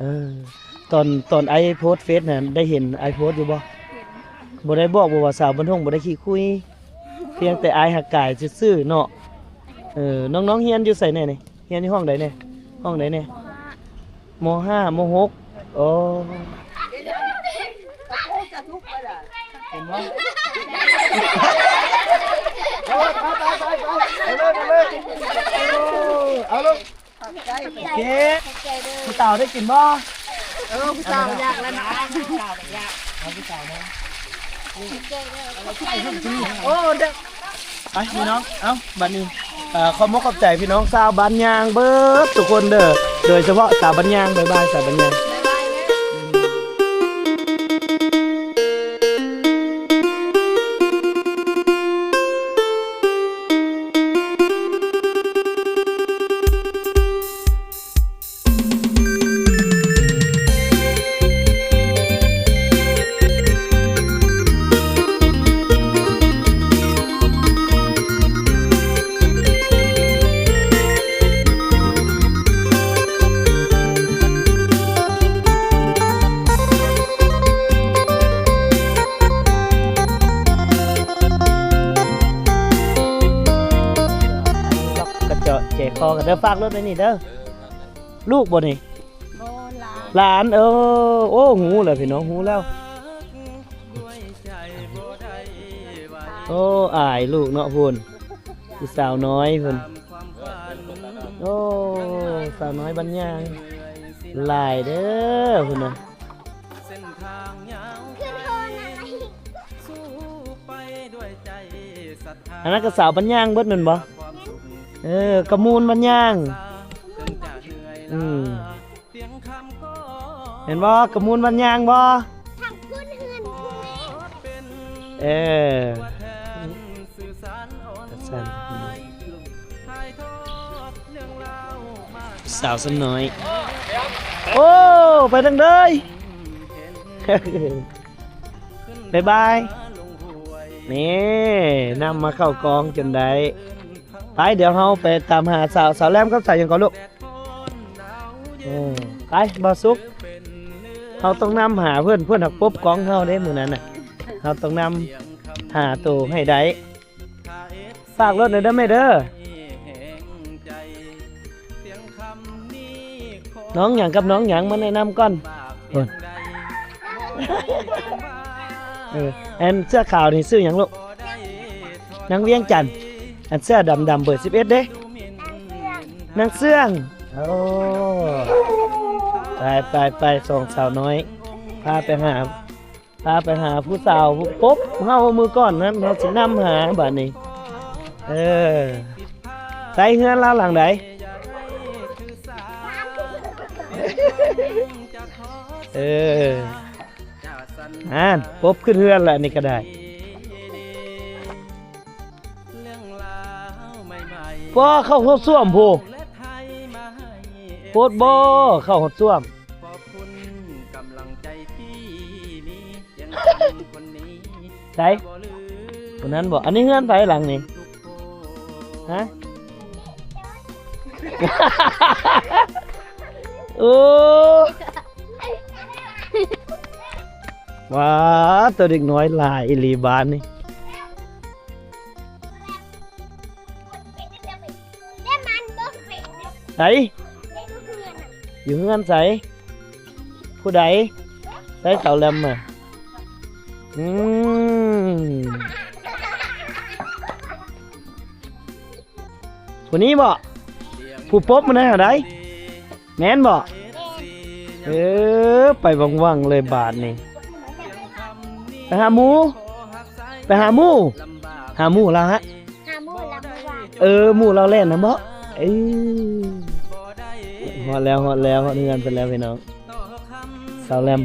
ເອີ ຕອນ ຕອນອ້າຍໂພສເຟສນັ້ນ ໄດ້ເຫັນອ້າຍໂພສຢູ່ບໍ່? ບໍ່ໄດ້ບອກບໍ່ວ່າສາວບ້ານທົ່ງບໍ່ໄດ້ຂີ້ຄຸຍ? ພຽງແຕ່ອ້າຍຮັກກາຍຊື່ໆເນາະ. ເອີ ນ້ອງໆຮຽນຢູ່ໃສແດ່ນີ້? ຮຽນຢູ່ຫ້ອງໃດແດ່? ຫ້ອງໃດແດ່? ມໍຫ້າ ມໍຫົກ. ໂອ້ ເອົາເລີຍ ເອົາເລີຍ ເອົາເລີຍ. ໂອເຄ ຜູ້ສາວໄດ້ກິນບໍ່? ເອີ ຜູ້ສາວຢາກແລ້ວນະ ຜູ້ສາວຢາກ ເອົາຜູ້ສາວເນາະ. ໂອ້ ເດີ ໄປພີ່ນ້ອງ ເອົາ ບັດນີ້ ເອີ ຂອບມຸກຂອບໃຈພີ່ນ້ອງຊາວບ້ານຍາງເບິດທຸກຄົນເດີ ໂດຍສະເພາະສາວບ້ານຍາງ. ບາຍບາຍ ສາວບ້ານຍາງ. ກະເຈາະແຈຄໍກັນເດີ ຝາກລົດໄວ້ນີ້ເດີ. ລູກບໍ່ນີ້? ບໍ່ ຫຼານ ຫຼານ. ເອີ ໂອ້ ຮູ້ແລ້ວພີ່ນ້ອງ ຮູ້ແລ້ວ. ໂອ້ ອາຍລູກເນາະພຸ້ນ ຜູ້ສາວນ້ອຍພຸ້ນ. ໂອ້ ສາວນ້ອຍບ້ານຍາງ ຫຼາຍເດີພຸ້ນນະ. ອັນນັ້ນກະສາວບ້ານຍາງເບິດແມ່ນບໍ່? ເອີ ກະມູນບ້ານຍາງ. ອືມ ເຫັນບໍ່ ກະມູນບ້ານຍາງບໍ່? ເອີ ສາວສ່ຳນ້ອຍ. ໂອ້ ໄປທາງໃດ? ບາຍບາຍ. ນີ້ ນຳມາເຂົ້າກອງຈົນໄດ້. ໄປ ດຽວເຮົາໄປຕາມຫາສາວ ສາວແຫຼມກັບສາວຫຍັງເກາະລູກ? ເອີ ໄປ ບ່າວສຸກ ເຮົາຕ້ອງນຳຫາເພິ່ນ ເພິ່ນຫາກປົບກອງເຮົາເດ້ມື້ນັ້ນນະ. ເຮົາຕ້ອງນຳຫາໂຕໃຫ້ໄດ້. ຝາກລົດແດ່ເດີແມ່ເດີ. ນ້ອງຫຍັງກັບນ້ອງຫຍັງ ມາແນະນຳກ່ອນ. ເອີ ອັນເສື້ອຂາວນີ້ຊື່ຫຍັງລູກ? ນາງວຽງຈັນ. ອັນເສື້ອດຳໆ ເບີສິບເອັດເດ້? ນາງເຊື່ອງ. ໂອ້ ໄປໆໆ ສອງສາວນ້ອຍ ພາໄປຫາ ພາໄປຫາຜູ້ສາວປົບເຮົາມື້ກ່ອນນັ້ນ ເຮົາຊິນຳຫາບາດນີ້. ເອີ ໃສເຮືອນລາວຫຼັງໃດ? ເອີ ຫັ້ນ ປົບຂຶ້ນເຮືອນລະ ອັນນີ້ກະໄດ້. ປ້າ ເຂົ້າຮອດສ້ວມພຸ້ນ ໂພດບໍ່ ເຂົ້າຮອດສ້ວມ. ໃສ ຄົນນັ້ນບໍ່? ອັນນີ້ເຮືອນໃຜຫຼັງນີ້? ຮະ? ໂອ້ ວ້າ ໂຕເດັກນ້ອຍຫຼາຍອີ່ຫຼີບ້ານນີ້. ໃສ? ຢູ່ເຮືອນໃສ? ຜູ້ໃດ? ໃສສາວແຫຼມມາ? ອືມ ຜູ້ນີ້ບໍ? ຜູ້ປົບມັນນະໃດ? ແມ່ນບໍ່? ເອີ ໄປຫວັງໆເລີຍບາດນີ້. ໄປຫາໝູ່ ໄປຫາໝູ່ ຫາໝູ່ລາວຮະ ຫາໝູ່ລາວບໍ່ວ່າ. ເອີ ໝູ່ລາວແລ່ນນະບໍ? ເອີ ຮອດແລ້ວ ຮອດແລ້ວ ຮອດເຮືອນເພິ່ນແລ້ວພີ່ນ້ອງ. ສາວແຫຼມ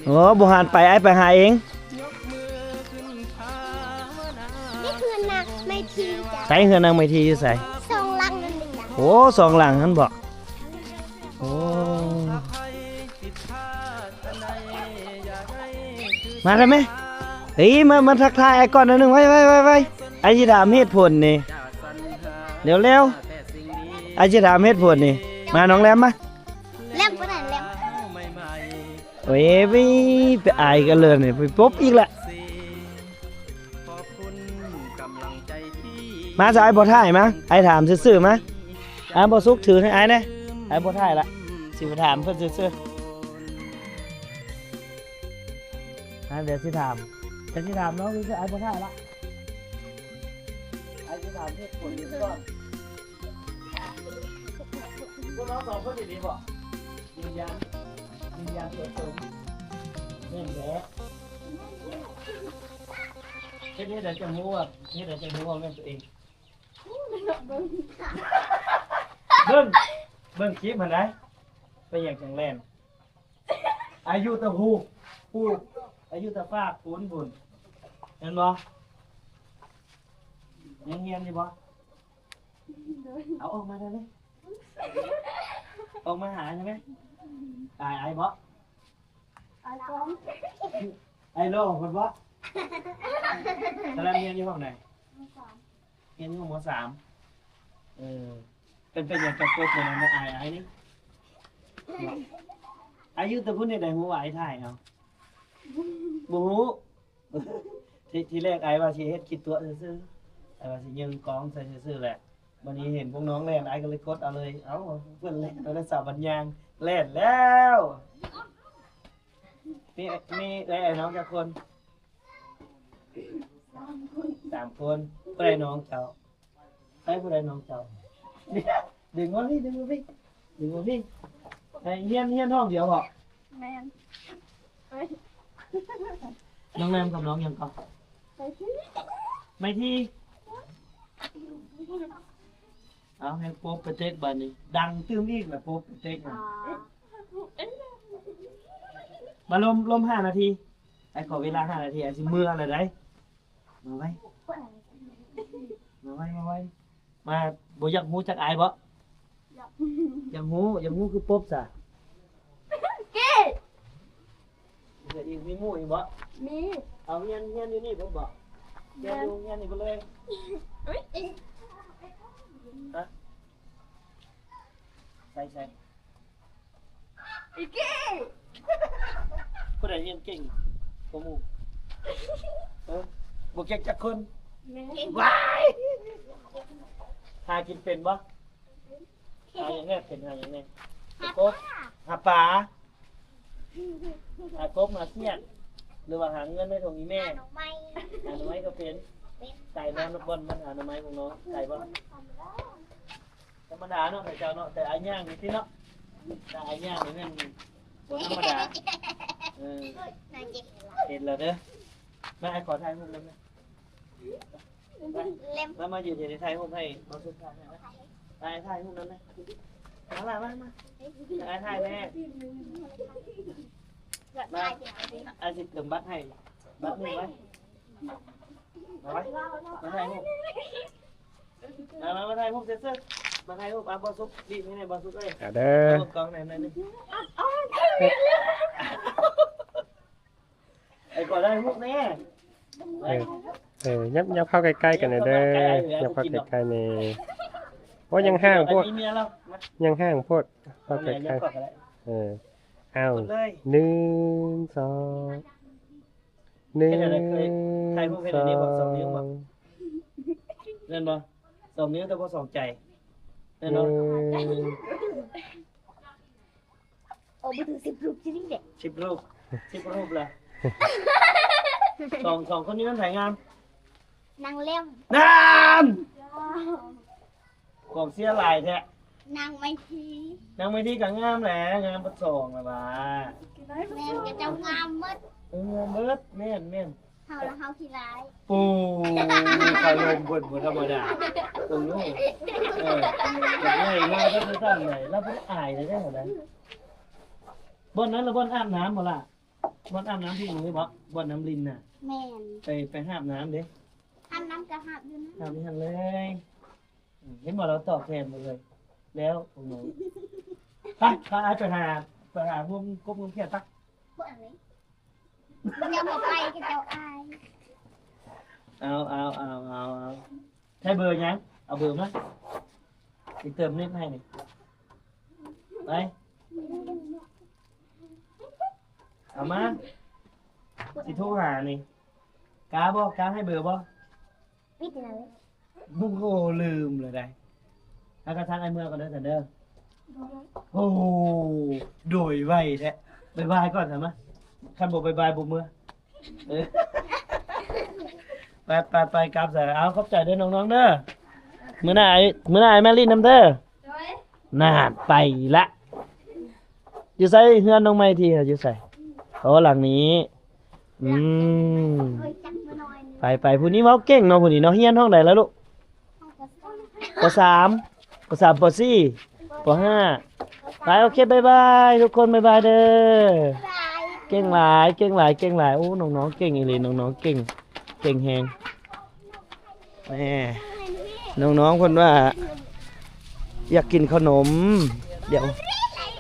ໂອ້ ບໍ່ຫານໄປ ອ້າຍໄປຫາເອງ. ນີ້ເຮືອນນາງໄມທີຈ້ະ. ໃສເຮືອນນາງໄມທີຢູ່ໃສ? ສອງຫຼັງນັ້ນເດ້. ໂອ້ ສອງຫຼັງຫັ້ນບໍ? ໂອ້ ມາໄດ້ໄໝ? ເອີ ມາ ມາທັກທາຍອ້າຍກ່ອນໜ້ອຍໜຶ່ງ. ໄວໆໆໆ ອ້າຍຊິຖາມເຫດຜົນນີ້ ເລັວໆ ອ້າຍຊິຖາມເຫດຜົນນີ້. ມາ ນ້ອງແຫຼມມາ. ແຫຼມປານນັ້ນແຫຼມ. ໂອ້ຍ ໄປອາຍກັນເລີຍນີ້ ໄປປົບອີກລະ. ມາຊະ ອ້າຍບໍ່ຖ່າຍມາ ອ້າຍຖາມຊື່ໆມາ. ອ້າຍບໍ່ສຸກຖືໃຫ້ອ້າຍແດ່ ອ້າຍບໍ່ຖ່າຍລະ ຊິໄປຖາມເພິ່ນຊື່ໆ. ອ້າຍແບບຊິຖາມ ແຕ່ຊິຖາມນ້ອງຊື່ໆ ອ້າຍບໍ່ຖ່າຍລະ ອ້າຍຊິຖາມເຫດຜົນກ່ອນ. ພວກນ້ອງສອງຄົນຢູ່ນີ້ບໍ່? ຢືນຢັນ ຢືນຢັນຕົວຕົນ. ແມ່ນແຫຼະ ເຮັດ ເຮັດໃດຈັ່ງຮູ້ວ່າ ເຮັດໃດຈັ່ງຮູ້ວ່າແມ່ນຕົວເອງ? ເບິ່ງ ເບິ່ງ ເບິ່ງຄລິບຫັ້ນໃດ ເປັນຫຍັງຈັ່ງແລ່ນ? ອາຍຸຕະຫູກ ອາຍຸຕະຟາກປູນພຸ້ນ ແມ່ນບໍ່? ຍັງຮຽນຢູ່ບໍ່? ເອົາອອກມາໄດ້ເລີຍ ອອກມາຫາໃຊ່ໄໝ? ອາຍ ອາຍບໍ່? ອາຍກ້ອງ ອາຍຫຼໍ່ພຸ້ນບໍ່? ສະແລມຮຽນຢູ່ຫ້ອງໃດ? ມ.ສາມ ຮຽນຢູ່ ມ.ສາມ. ເອີ ເປັນ ເປັນຫຍັງຈັ່ງກົບຢູ່ນັ້ນ ອາຍ ອາຍນີ້? ອາຍຢູ່ແຕ່ພຸ້ນ ເຮັດໃດຮູ້ວ່າອາຍຖ່າຍເຮົາ? ບໍ່ຮູ້. ທີ ທີແລກອ້າຍວ່າຊິເຮັດຄລິບຕົວະຊື່ໆ ອ້າຍວ່າຊິຍື່ນກ້ອງໃສ່ຊື່ໆແຫຼະ. ບັດນີ້ເຫັນພວກນ້ອງແລ່ນ ອ້າຍກໍເລີຍກົດເອົາເລີຍ. ເອົ້າ ເພິ່ນແລ່ນໂທລະສັບບັດຍ່າງ ແລ່ນແລ້ວ. ມີ ມີເອື້ອຍອ້າຍນ້ອງຈັກຄົນ? ສາມຄົນ. ຜູ້ໃດນ້ອງເຈົ້າ? ໃຜຜູ້ໃດນ້ອງເຈົ້າ? ດຶງມາພີ້ ດຶງມາພີ້ ດຶງມາພີ້. ໃຫ້ຮຽນ ຮຽນຫ້ອງດຽວບໍ? ແມ່ນ. ເອີຍ ນ້ອງແນມກັບນ້ອງຫຍັງເກາະ? ໄມທີ. ໄມທີ. ເອົາ ໃຫ້ປົບໄປເຕັກບາດນີ້ ດັງຕື່ມອີກລະປົບໄປເຕັກນະ. ມາລົມ ລົມຫ້ານາທີ ອ້າຍຂໍເວລາຫ້ານາທີ ອ້າຍຊິເມືອແລ້ວໃດ໋. ມາໄວ ມາໄວ ມາໄວ ມາ. ບໍ່ຢາກຮູ້ຈັກອ້າຍບໍ? ຢາກ ຢາກຮູ້ ຢາກຮູ້ຄືປົບຊະ. ເກ້ ເກີດອີກ ມີໝູ່ອີກບໍ? ມີ. ເອົາ ຮຽນ ຮຽນຢູ່ນີ້ເບິດບໍ? ຮຽນຢູ່ໂຮງຮຽນນີ້ເບິດເລີຍ? ອຸ້ຍ ຮະ? ໃສ່ ໃສ່ ອີກກີ້ ຜູ້ໃດຮຽນເກັ່ງກວ່າໝູ່? ເອີ ບໍ່ເກັ່ງຈັກຄົນ. ແມ່ນ. ວ້າຍ ຫາກິນເປັນບໍ່? ຫາຫຍັງແດ່ເປັນ? ຫາຫຍັງແດ່? ຫາກົບ ຫາປາ ຫາກົບ ຫາຂຽດ ຫຼືວ່າຫາເງິນໃນຖົງອີ່ແມ່? ຫາໜໍ່ໄມ້ ຫາໜໍ່ໄມ້ກໍເປັນ. ເປັນ. ໄກບໍ່? ບ່ອນມັນຫາໜໍ່ໄມ້ຂອງນ້ອງໄກບໍ່? ທຳມະດາເນາະ ໄທເຈົ້າເນາະ ແຕ່ອາຍ່າງນີ້ຕິເນາະ ແຕ່ອາຍ່າງນີ້ແມ່ນບໍ່ທຳມະດາ. ເອີ ເຫັນແລ້ວເດີ. ມາ ອ້າຍຂໍຖ່າຍຮູບນຳນະ ມາ ມາຢືນ ດຽວຖ່າຍຮູບໃຫ້ ມາສຸດທ້າຍໃຫ້ນະ ຖ່າຍ ຖ່າຍຮູບນຳນະ ມາລະ ມາ ມາ ອ້າຍຖ່າຍແດ່ ມາ ອ້າຍຊິເຕີມບັດໃຫ້ ບັດໜຶ່ງໄວ້ ມາໄວ້ ມາຖ່າຍຮູບ. ມາ ມາ ມາຖ່າຍຮູບເຊີ ມາຖ່າຍຮູບ. ອ່ະ ບໍ່ສຸກ ບີບໃຫ້ແດ່ ບໍ່ສຸກເອີຍ ອ່ະເດີ ເອົາກ້ອງໃນນັ້ນ. ໄອ້ຂໍຖ່າຍຮູບແດ່ ເອີ ເອີ ຫຍັບ ຫຍັບເຂົ້າໃກ້ໆກັນແດ່ເດີ ຫຍັບເຂົ້າໃກ້ໆແດ່. ໂອ້ຍ ຍັງຫ່າງໂພດ ຍັງຫ່າງໂພດ ເຂົ້າໃກ້ໆ ເອີ ເອົາ ໜຶ່ງ ສອງ ໜຶ່ງ ສອງ ຖ່າຍຮູບເຮັດອັນນີ້ບໍ່? ສອງນິ້ວບໍ່? ແມ່ນບໍ່? ສອງນິ້ວແຕ່ບໍ່ສອງໃຈ ແມ່ນບໍ່? ໂອ້ ບໍ່ຖືກສິບຮູບຊິນີ້ແຫຼະ ສິບຮູບ ສິບຮູບລະ. ສອງ ສອງຄົນນີ້ມັນໃຜງາມ? ນາງແຫຼມ. ນັ້ນ! ກອງເຊຍຫຼາຍແທ້. ນາງໄມທີ ນາງໄມທີກໍງາມແຫຼະ ງາມເບິດສອງລະວ່າ. ແມ່ນ ຂະເຈົ້າງາມເບິດ. ເອີ ງາມເບິດ ແມ່ນໆ. ເຮົາລະເຮົາຂີ້ຮ້າຍ. ປູ ຄາລົມເພິ່ນບໍ່ທຳມະດາ ເບິ່ງດູ. ເອີ ໃຫຍ່ມາກໍຄືຊັ້ນແຫຼະ ລາວບໍ່ໄດ້ອາຍເລີຍເດ້. ບ່ອນນັ້ນລະບ່ອນອາບນ້ຳບໍ່ລະ? ບ່ອນອາບນ້ຳທີ່ໜູບໍ່? ບ່ອນນ້ຳລິນນະ. ແມ່ນ. ໄປ ໄປຫາບນ້ຳເດ້. ອາບນ້ຳກໍຫາບຢູ່ນະ ຫາບຢູ່ຫັ້ນເລີຍ. ເຫັນບໍ່ ລາວຕອບແທນໝົດເລີຍ. ແລ້ວພວກໜູ ໄປ ພາອ້າຍໄປຫາ ໄປຫາງມກົບງມຂຽດ ໄປ. ບໍ່ເອົາເລີຍ ເຈົ້າບໍ່ໄປ ເຂົາເຈົ້າອາຍ. ເອົາ ເອົາ ເອົາ ເອົາ ເອົາ ໃຊ້ເບີຫຍັງ? ເອົາເບີມາ ຊິເຕີມເນັດໃຫ້ນີ້. ໄປ. ໄປ. ເອົາມາ ຊິໂທຫານີ້ ກາບໍ່? ກາໃຫ້ເບີບໍ່? ປິດແລ້ວ. ໂອ້ໂຫ ລືມເລີຍໄດ໋. ອາ ກະທັກອ້າຍເມືອກ່ອນເດີຊັ້ນເດີ. ໂອ້ໂຫ ໂດຍໄວແທ້. ບາຍບາຍກ່ອນຊະມາ. ຄັນບໍ່ບາຍບາຍບໍ່ເມືອ. ເອີ ໄປ ໄປ ໄປ ກັບຊະ. ເອົາ ຂອບໃຈເດີນ້ອງໆເດີ. ມື້ໜ້າ ມື້ໜ້າອ້າຍມາຫຼິ້ນນຳເດີ. ໂດຍ. ນານ ໄປລະ. ຢູ່ໃສ? ເຮືອນນ້ອງໄມທີຢູ່ໃສ? ໂອ້ ຫຼັງນີ້. ອືມ ໄປໆ ຜູ້ນີ້ເວົ້າເກັ່ງເນາະ ຜູ້ນີ້ເນາະ. ຮຽນຫ້ອງໃດລະລູກ? ປໍສາມ ປໍສາມ ປໍສີ່ ປໍຫ້າ. ໄປ ໂອເຄ ບາຍບາຍທຸກຄົນ ບາຍບາຍເດີ. ເກັ່ງຫຼາຍ ເກັ່ງຫຼາຍ ເກັ່ງຫຼາຍ. ໂອ້ ນ້ອງໆເກັ່ງອີ່ຫຼີ ນ້ອງໆເກັ່ງ ເກັ່ງແຮງ. ແໝ ນ້ອງໆເພິ່ນວ່າຢາກກິນຂະໜົມ. ດຽວ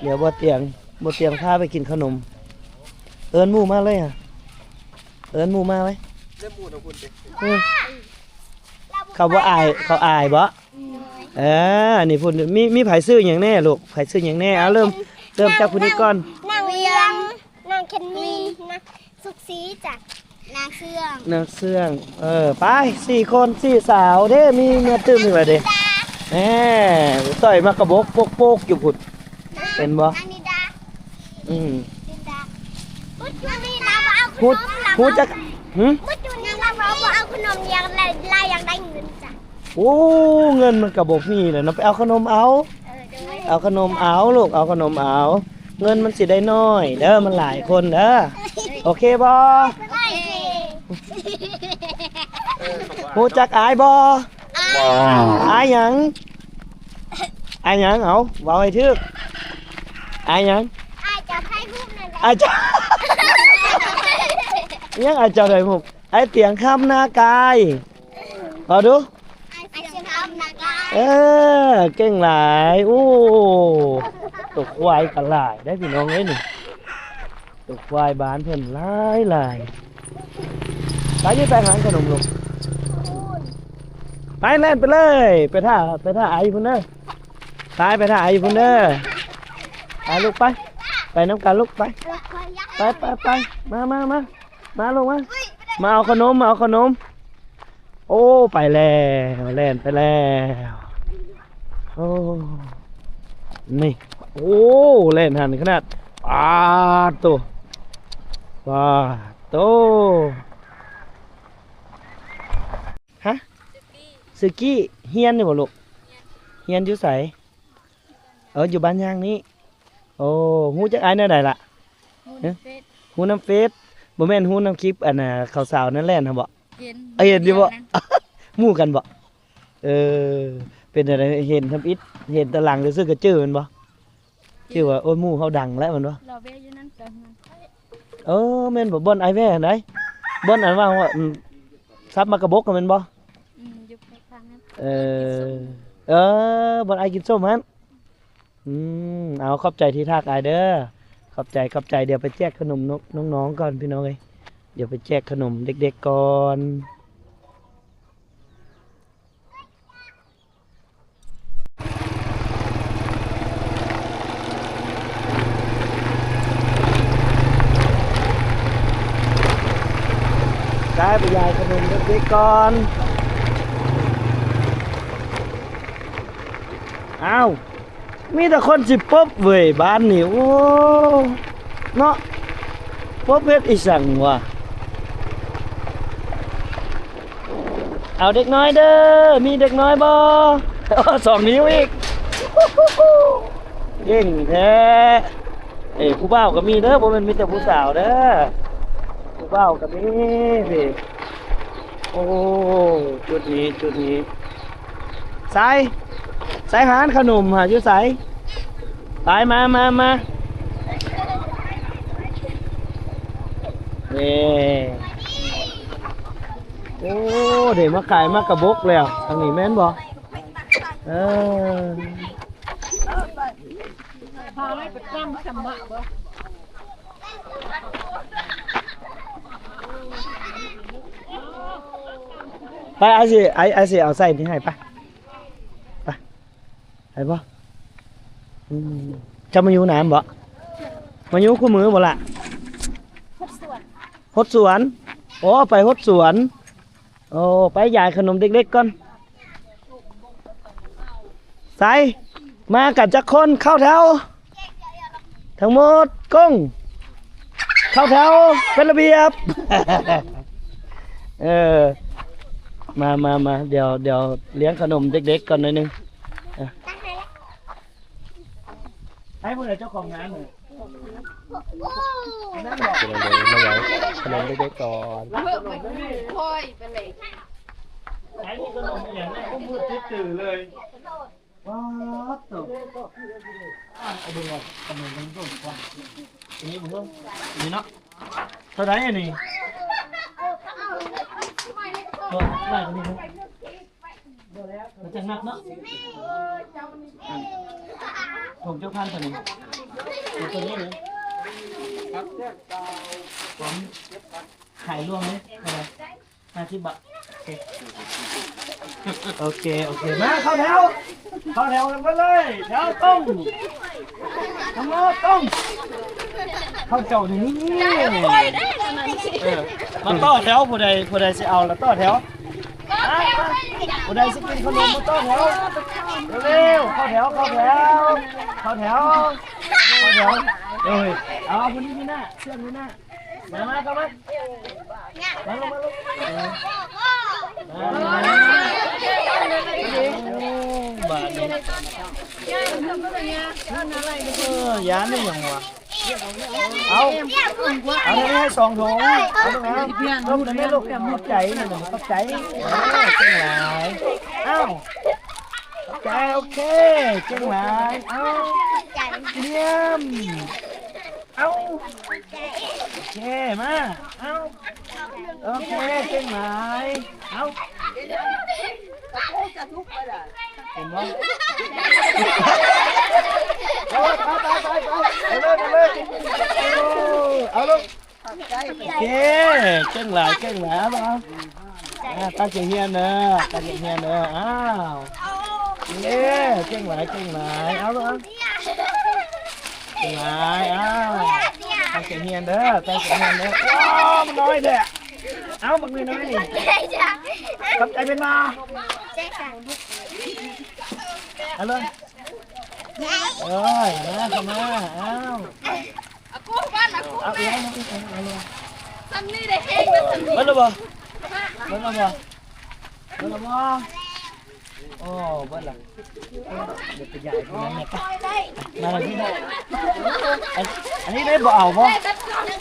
ດຽວບໍ່ຕຽງ ບໍ່ຕຽງພາໄປກິນຂະໜົມ. ເອີ້ນໝູ່ມາເລີຍ ເອີ້ນໝູ່ມາໄວ້. ເອີ້ນໝູ່ນຳພຸ້ນເດ້. ເອີ ເຂົາບໍ່ອາຍ ເຂົາອາຍບໍ່? ເອີ ອັນນີ້ພຸ້ນ ມີ ມີໃຜຊື່ຫຍັງແນ່ລູກ? ໃຜຊື່ຫຍັງແນ່? ເອົາ ເລີ່ມ ເລີ່ມຈາກຜູ້ນີ້ກ່ອນ. ນາງວຽງ ນາງແຄນນີ ນາງສຸກສີຈ້ະ ນາງເຊື່ອງ ນາງເຊື່ອງ. ເອີ ໄປ ສີ່ຄົນ ສີ່ສາວເດ້. ມີເມຍຕື່ມອີກແລ້ວເດ້. ແໝ ຕ່ອຍໝາກກະບົກໂປກໆຢູ່ພຸ້ນ ເຫັນບໍ່? ອານິດາ. ອືມ ຮູ້ ຮູ້ຈັກ ຫື? ມື້ຈຸນີ້ລາວບໍ່ເອົາຂະໜົມ ລາວຢາກໄດ້ເງິນຈ້ະ. ໂອ້ ເງິນມັນກະບໍ່ມີແຫຼະເນາະ ໄປເອົາຂະໜົມເອົາ. ເອີ ໂດຍ ເອົາຂະໜົມເອົາລູກ ເອົາຂະໜົມເອົາ. ເງິນມັນຊິໄດ້ໜ້ອຍເດີ ມັນຫຼາຍຄົນເດີ. ໂອເຄບໍ່? ໂອເຄ. ຮູ້ຈັກອ້າຍບໍ່? ອ້າຍ ອ້າຍຫຍັງ? ອ້າຍຫຍັງ? ເອົາ ເວົ້າໃຫ້ຖືກ. ອ້າຍຫຍັງ? ອ້າຍເຈົ້າຖ່າຍຮູບນັ້ນແຫຼະ. ອ້າຍເຈົ້າ ຫຍັງ? ອ້າຍເຈົ້າຖ່າຍຮູບ. ອ້າຍຕຽງຄຳນາກາຍ. ເວົ້າດູ. ອ້າຍຕຽງຄຳນາກາຍ. ເອີ ເກັ່ງຫຼາຍ. ໂອ້ ຕົວຄວາຍກະຫຼາຍໄດ໋ພີ່ນ້ອງເອີຍນີ້. ຕົວຄວາຍບ້ານເພິ່ນຫຼາຍໆ. ໄປຢູ່ໃສຫາຂະໜົມລູກ? ໄປ ແລ່ນໄປເລີຍ. ໄປຖ້າ ໄປຖ້າອ້າຍຢູ່ພຸ້ນເດີ. ໄປ ໄປຖ້າອ້າຍຢູ່ພຸ້ນເດີ. ໄປລູກໄປ. ໄປນຳກັນລູກໄປ. ໄປ ໄປ ໄປ. ມາ ມາ ມາ. ມາລູກມາ. ມາເອົາຂະໜົມ ມາເອົາຂະໜົມ. ໂອ້ ໄປແລ້ວ ແລ່ນໄປແລ້ວ. ໂອ້ ນີ້ ໂອ້ ແລ່ນຫັນຂະໜາດ. ປາດໂຕ ປາດໂຕ. ຮະ? ສຸກີ້ ຮຽນຢູ່ບໍ່ລູກ? ຮຽນຢູ່ໃສ? ເອີ ຢູ່ບ້ານຍ່າງນີ້. ໂອ້ ຮູ້ຈັກອ້າຍແນວໃດລະ? ຮູ້ນຳເຟສ. ຮູ້ນຳເຟສ. ບໍ່ແມ່ນຮູ້ນຳຄລິບ ອັນນ່າ ເຂົາສາວນັ້ນແລ່ນຫັ້ນບໍ່? ເຫັນ ເຫັນຢູ່ບໍ່? ໝູ່ກັນບໍ່? ເອີ ເປັນຈັ່ງໃດ ເຫັນທຳອິດ ເຫັນແຕ່ຫຼັງຊື່ໆ ກະຈື່ແມ່ນບໍ່? ຈື່ວ່າ ໂອ້ຍ ໝູ່ເຮົາດັງແລ້ວແມ່ນບໍ່? ລາວແວ່ຢູ່ນັ້ນກະ ເອີ ແມ່ນບໍ່? ບ່ອນອ້າຍແວ່ຫັ້ນໃດ ບ່ອນອັນວ່າ ອືມ ສັບໝາກກະບົກຫັ້ນແມ່ນບໍ່? ອືມ ຢູ່ຂ້າງນັ້ນ. ເອີ ເອີ ບ່ອນອ້າຍກິນສົ້ມຫັ້ນ. ອືມ ເອົາ ຂອບໃຈທີ່ທັກອ້າຍເດີ. ຂອບໃຈ ຂອບໃຈ. ດຽວໄປແຈກຂະໜົມນ້ອງໆກ່ອນພີ່ນ້ອງເອີຍ. ດຽວໄປແຈກຂະໜົມເດັກໆກ່ອນ. ໄປ ໄປຢາຍຂະໜົມເດັກໆກ່ອນ. ອ້າວ ມີແຕ່ຄົນຊິປົບເວີຍບ້ານນີ້. ໂອ້ ເນາະ ປົບເຮັດອີ່ສັງວະ? ເອົາເດັກນ້ອຍເດີ ມີເດັກນ້ອຍບໍ່? ສອງນິ້ວອີກ ເກັ່ງແທ້. ເອີ ຜູ້ບ່າວກະມີເດີ ບໍ່ແມ່ນມີແຕ່ຜູ້ສາວເດີ ຜູ້ບ່າວກະມີ. ໂອ້ ຈຸດນີ້ ຈຸດນີ້. ສາຍ ສາຍຫານຂະໜົມຫາຢູ່ໃສ? ໄປ ມາ ມາ ມາ. ເອີ ໂອ້ ເດ້ມາຂາຍໝາກກະບົກແລ້ວ ທາງນີ້ແມ່ນບໍ່? ເອີ ພາໄປຕັ້ງສະມະບໍ່? ໄປ ອ້າຍຊິ ອ້າຍ ອ້າຍຊິເອົາໃສ່ນີ້ໃຫ້ ໄປ ໄປ ໄປບໍ່? ອືມ ເຈົ້າມາຢູ່ນຳບໍ່? ມາຢູ່ຄູ່ມື້ບໍ່ລະ? ຫົດສວນ ໂອ້ ໄປຫົດສວນ. ໂອ້ ໄປຢາຍຂະໜົມເດັກໆກ່ອນ. ໃສ ມາກັນຈັກຄົນ? ເຂົ້າແຖວ ທັງໝົດ ກົງ ເຂົ້າແຖວເປັນລະບຽບ. ເອີ ມາ ມາ ມາ ດຽວ ດຽວລ້ຽງຂະໜົມເດັກໆກ່ອນໜ້ອຍໜຶ່ງ. ໃຜຜູ້ໃດເຈົ້າຂອງງານ? ພີ່ນ້ອງເດີ ມາຢາຍຂະໜົມເດັກໆກ່ອນ. ໃຜມີຂະໜົມອີ່ຫຍັງແດ່? ໂອ້ ມືດຕິດຕື້ເລີຍ. ປາດໂທ້ ເອົາເບິ່ງວ່າຂະໜົມມັນໂດນກວ່າ ນີ້ເບິ່ງ ນີ້ເນາະ ເທົ່າໃດອັນນີ້? ໂອ້ ຫຼາຍກວ່ານີ້ເນາະ. ມັນຈັກໜັກເນາະ. ຖົງຈັກພັນຕົວນີ້? ຕົວນີ້ນະ ຂາຍລວມເດ້ ເທົ່າໃດ? ຫ້າສິບບາດ. ໂອເຄ ໂອເຄ ໂອເຄ ມາ ເຂົ້າແຖວ ເຂົ້າແຖວກັນເບິດເລີຍ ແຖວຕົງ ທັງໝົດຕົງ ເຂົ້າເຈົ້ານີ້ ເອີ ມາຕໍ່ແຖວ ຜູ້ໃດ ຜູ້ໃດຊິເອົາລະຕໍ່ແຖວ. ຜູ້ໃດຊິກິນຂະໜົມມາຕໍ່ແຖວ ເລັວໆ ເຂົ້າແຖວ ເຂົ້າແຖວ ເຂົ້າແຖວ ເຂົ້າແຖວ. ເອີຍ ເອົາ ຜູ້ນີ້ຢູ່ໜ້າ ເຊື່ອງຢູ່ໜ້າ ມາ ມາ ເຂົ້າມາ ມາ ມາ ມາ ມາ ມາ ມາ. ໂອ້ ບາດນີ້ ເອີ ຢ້ານອີ່ຫຍັງວະ? ເອົາ ເອົາ ໃຫ້ສອງຖົງ ເອົາລູກ ເອົາ ລົບໄດ້ແມ່ລູກ ຂອບໃຈ ຂອບໃຈ ເອີ ເກັ່ງຫຼາຍ. ເອົ້າ ຂອບໃຈ ໂອເຄ ເກັ່ງຫຼາຍ. ເອົ້າ ຢ້ຽມ ເອົ້າ ໂອເຄ ມາ ເອົ້າ ໂອເຄ ເກັ່ງຫຼາຍ. ເອົ້າ ເຫັນບໍ່? ໂອ້ຍ ໄປ ໄປ ໄປ ໄປ ໄປເລີຍ ໄປເລີຍ ເອົາລູກ ໂອເຄ ເກັ່ງຫຼາຍ ເກັ່ງຫຼາຍ ເອົາ ເອົາ ຕັ້ງໃຈຮຽນເດີ ຕັ້ງໃຈຮຽນເດີ ອ້າວ ເຢ້ ເກັ່ງຫຼາຍ ເກັ່ງຫຼາຍ ເອົາລູກ ເອົາ ເກັ່ງຫຼາຍ ອ້າວ ຕັ້ງໃຈຮຽນເດີ ຕັ້ງໃຈຮຽນເດີ. ວ້າວ ມັນນ້ອຍແທ້ ເອົ້າ ບັກນ້ອຍໆນີ້ ຂອບໃຈເພິ່ນບໍ່? ເອົາເລີຍ ໂອ້ຍ ມາ ເຂົ້າມາ ອ້າວ ອາກູບ້ານອາກູ ເອົາອີກ ເອົາເລີຍ ສ່ຳນີ້ໄດ້ແຮງເລີຍ ສ່ຳນີ້ ເບິດແລ້ວບໍ່? ເບິດແລ້ວບໍ່? ເບິດແລ້ວບໍ່? ໂອ້ ເບິດລະ ເດີໄປຢາກກິນນຳແມ່ ມາລະ ອັນ ອັນນີ້ໄດ້ບໍ່ເອົາບໍ່?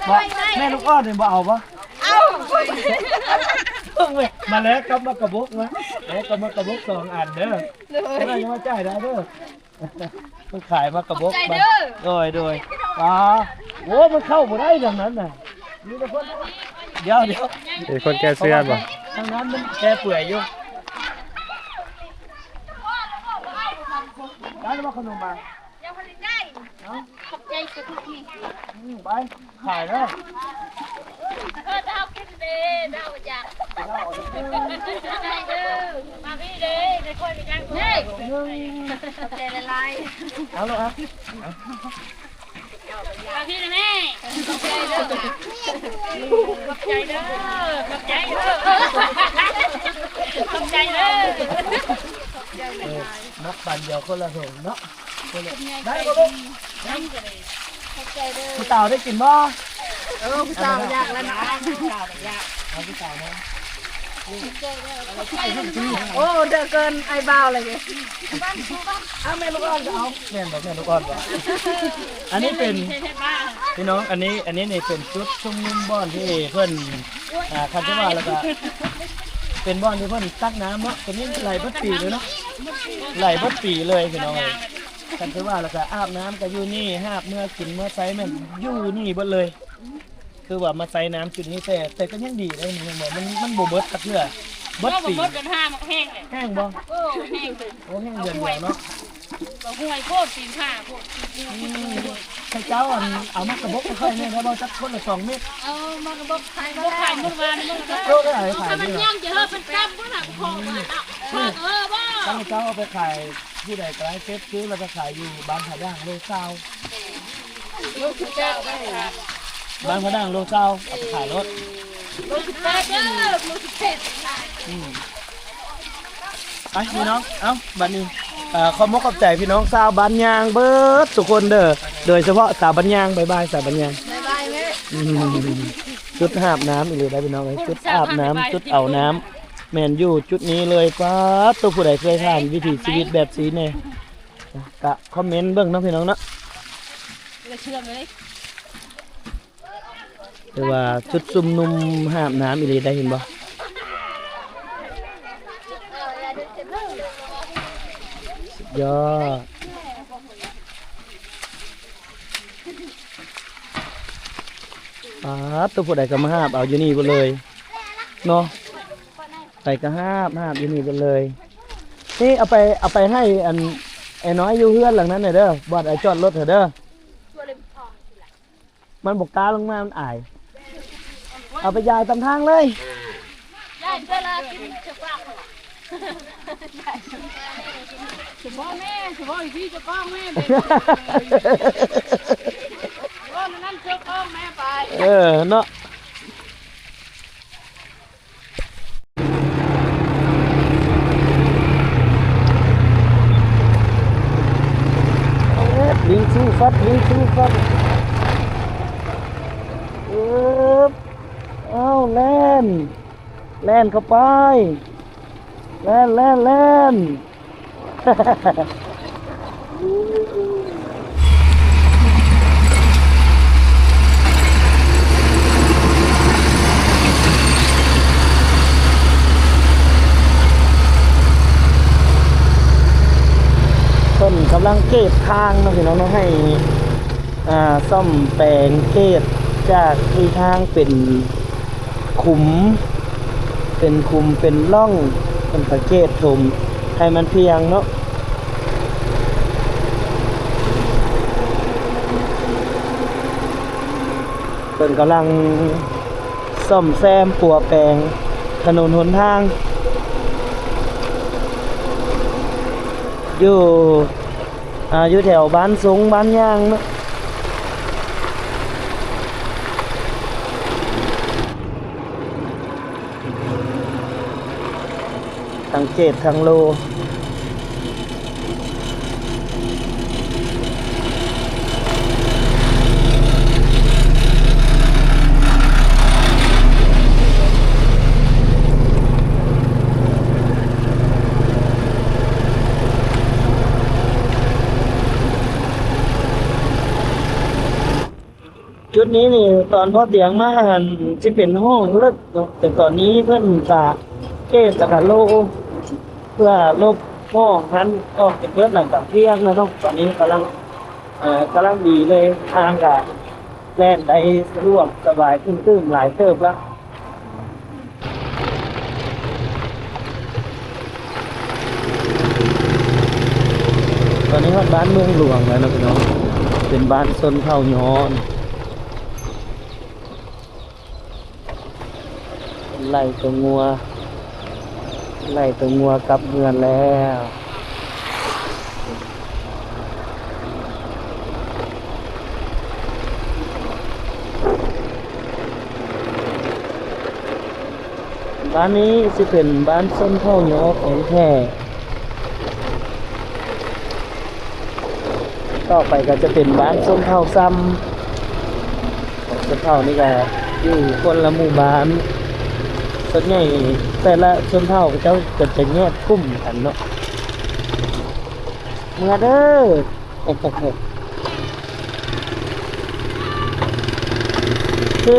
ບໍ່ ແມ່ລູກອ່ອນນີ້ບໍ່ເອົາບໍ່? ເອົາ ເບິ່ງເວີຍ ມາແລກກັບໝາກກະບົກ ມາແລກກັບໝາກກະບົກສອງອັນເດີ ໂດຍ ເພິ່ນວ່າຈະມາຈ່າຍໄດ້ເດີ. ເພິ່ນຂາຍໝາກກະບົກ ຂອບໃຈເດີ ໂດຍ ໂດຍ ອໍ ໂອ້ ມັນເຂົ້າບໍ່ໄດ້ທາງນັ້ນນະ ມີແຕ່ຄົນ ດຽວ ດຽວ ເປັນຄົນແກ່ເຊືອກບໍ່? ທາງນັ້ນມັນແກ່ເປື່ອຍຢູ່ ໄດ້ແລ້ວບໍ່ຂະໜົມມາ? ຍັງບໍ່ໄດ້ໄດ້ ເອົ້າ ຂອບໃຈສຸດນີ້ ອືມ ໄປ ຂາຍເດີ ເອີ ດາວກິນເດ້ ດາວຢາກ ເອົາເດີ ມາພີ່ເດ້ ໄດ້ຄ່ອຍໄປຈັກເດ້ ຂອບໃຈຫຼາຍໆ ເອົາລູກ ເອົາ ມາພີ່ນະແມ່ ຂອບໃຈເດີ ຂອບໃຈເດີ ຂອບໃຈເດີ ຂອບໃຈເດີ ເອີ ນັບປັນດຽວຄົນລະຖົງເນາະ. ໄດ້ບໍ່ລູກ? ຂອບໃຈເດີ ຜູ້ສາວໄດ້ກິນບໍ່? ເອີ ຜູ້ສາວຢາກແລ້ວນະ ຜູ້ສາວຢາກ ເອົາຜູ້ສາວມາ ໂອ້ ເດີເກີນອ້າຍບ່າວເລີຍ ເອົາແມ່ລູກອ່ອນກໍເອົາ ແມ່ນບໍ່ ແມ່ລູກອ່ອນບໍ່? ອັນນີ້ເປັນ ພີ່ນ້ອງ ອັນນີ້ ອັນນີ້ນີ້ເປັນຈຸດຊຸມນຸມບ່ອນທີ່ເພິ່ນ ອ່າ ຄັນຊິວ່າແລ້ວກໍເປັນບ່ອນທີ່ເພິ່ນຕັກນ້ຳເນາະ ຕົວນີ້ໄຫຼເບິດປີເລີຍເນາະ ໄຫຼເບິດປີເລີຍພີ່ນ້ອງເອີຍ. ຄັນຊິວ່າແລ້ວກໍອາບນ້ຳກໍຢູ່ນີ້ ຫາບເມືອກິນເມືອໃຊ້ແມ່ນຢູ່ນີ້ເບິດເລີຍ. ຄືວ່າມາໃຊ້ນ້ຳຈຸດນີ້ ແຕ່ ແຕ່ກໍຍັງດີເດ້ ມັນ ມັນບໍ່ເບິດຈັກເທື່ອ ເບິດປີ ບໍ່ເບິດຈົນຫາມັກແຫ້ງເລີຍ ແຫ້ງບໍ່? ໂອ້ ແຫ້ງ ໂອ້ ແຫ້ງເດືອນດຽວເນາະ ກໍຫ່ວຍໂພດ ຕີນຜາໂພດ ອືມ ໃຫ້ເຈົ້າ ອັນ ເອົາໝາກກະບົກໃຫ້ຂ້ອຍແດ່ໄດ້ບໍ່? ຈັກຄົນລະສອງເມັດ ເອົາໝາກກະບົກ ຂາຍບໍ່ຂາຍມື້ວານນີ້ ໂລເທົ່າໃດຂາຍ? ມັນຍ່າງຈະເຮີ້ ມັນກັບບໍ່ຫາຂອງມາເນາະ ເອີ ບໍ່ ຄັນເຈົ້າເອົາໄປຂາຍ ຜູ້ໃດກໍໄດ້ເກັບຊື້ ແລ້ວກໍຂາຍຢູ່ບ້ານທ່າດ່າງ ໂລຊາວ ໂລສິບແປດ ໂລສິບແປດ. ບ້ານພະດັງໂລຊາວ ເອົາໄປຂາຍໂລດ ໂລສິບແປດເດີ ໂລສິບແປດ ອືມ ໄປພີ່ນ້ອງ ເອົ້າ ບັດນີ້ ເອີ ຂອບມຸກຂອບໃຈພີ່ນ້ອງຊາວບ້ານຍາງເບິດທຸກຄົນເດີ ໂດຍສະເພາະສາວບ້ານຍາງ ບາຍບາຍສາວບ້ານຍາງ ບາຍບາຍແມ່ ອືມ ຈຸດຫາບນ້ຳອີ່ຫຼີໄດ໋ພີ່ນ້ອງເອີຍ ຈຸດອາບນ້ຳ ຈຸດເອົານ້ຳ ແມ່ນຢູ່ຈຸດນີ້ເລີຍ ປາດໂຕ ຜູ້ໃດເຄີຍຜ່ານວິຖີຊີວິດແບບຊີ້ແດ່ ກະຄອມເມັນເບິ່ງເນາະພີ່ນ້ອງເນາະ ຫຼືວ່າຈຸດຊຸມນຸມຫາບນ້ຳອີ່ຫຼີໄດ໋ ເຫັນບໍ່? ສຸດຍອດ ປາດໂຕ ຜູ້ໃດກໍມາຫາບເອົາຢູ່ນີ້ເບິດເລີຍເນາະ ໃຜກໍຫາບ ຫາບຢູ່ນີ້ເບິດເລີຍ ນີ້ເອົາໄປ ເອົາໄປໃຫ້ອັນ ໄອ້ນ້ອຍຢູ່ເຮືອນຫຼັງນັ້ນແດ່ເດີ ບ່ອນໄອ້ຈອດລົດຫັ້ນເດີ. ມັນບໍ່ກ້າລົງມາ ມັນອາຍ ເອົາໄປຢາຍຕາມທາງເລີຍ ຢາຍເທື່ອລະກິນເທື່ອປາກ ສະເພາະແມ່ ສະເພາະອີ່ເຈົ້າຂອງແມ່ ເວົ້ານັ້ນເຈົ້າຂອງແມ່ໄປ ເອີ ເນາະ. ເອີບ ວິງຊູຟັດ ວິງຊູຟັດ ເອີບ ອ້າວ ແລ່ນ ແລ່ນເຂົ້າໄປ ແລ່ນ ແລ່ນ ແລ່ນ. ເພິ່ນກຳລັງເກດທາງເນາະ ພີ່ນ້ອງເນາະ ໃຫ້ ອ່າ ສ້ອມແປງເກດຈາກທີ່ທາງເປັນຂຸມ ເປັນຂຸມເປັນຮ່ອງ ເພິ່ນກະເກດຖົມໃຫ້ມັນພຽງເນາະ ເພິ່ນກຳລັງສ້ອມແຊມປົວແປງຖະໜົນຫົນທາງ ຢູ່ ອ່າ ຢູ່ແຖວບ້ານຊົງ ບ້ານຍາງເນາະ ທັງເກດທັງໂລ. ຈຸດນີ້ນີ້ ຕອນພໍ່ຕຽງມາຫັ້ນ ຊິເປັນຮ່ອງເລິກເນາະ ແຕ່ຕອນນີ້ເພິ່ນກະເກດ ແລ້ວກະໂລ ເພື່ອຫຼົບຮ່ອງຫັ້ນອອກຈາກເບິດ ຫຼັງຈາກພຽງແລ້ວເນາະ ຕອນນີ້ກຳລັງ ເອີ ກຳລັງດີເລີຍ ທາງກະແລ່ນໄດ້ສະດວກສະບາຍ ຕື້ມໆ ຫຼາຍເຕີບລະ. ຕອນນີ້ຮອດບ້ານເມືອງຫຼວງແລ້ວເນາະພີ່ນ້ອງ ເປັນບ້ານຊົນເຜົ່າຍໍ້ ໄລ່ຕົວງົວ ໄລ່ຕົວງົວກັບເຮືອນແລ້ວ. ບ້ານນີ້ຊິເປັນບ້ານຊົນເຜົ່າຍໍ້ຂອງແທ້ ຕໍ່ໄປກໍຈະເປັນບ້ານຊົນເຜົ່າຊຳ ຊົນເຜົ່ານີ້ກໍຢູ່ຄົນລະໝູ່ບ້ານ ສ່ວນໃຫຍ່ແຕ່ລະຊົນເຜົ່າເຂົາເຈົ້າກໍຈະແຍກກຸ່ມກັນເນາະ ເມືອເດີ. ຄື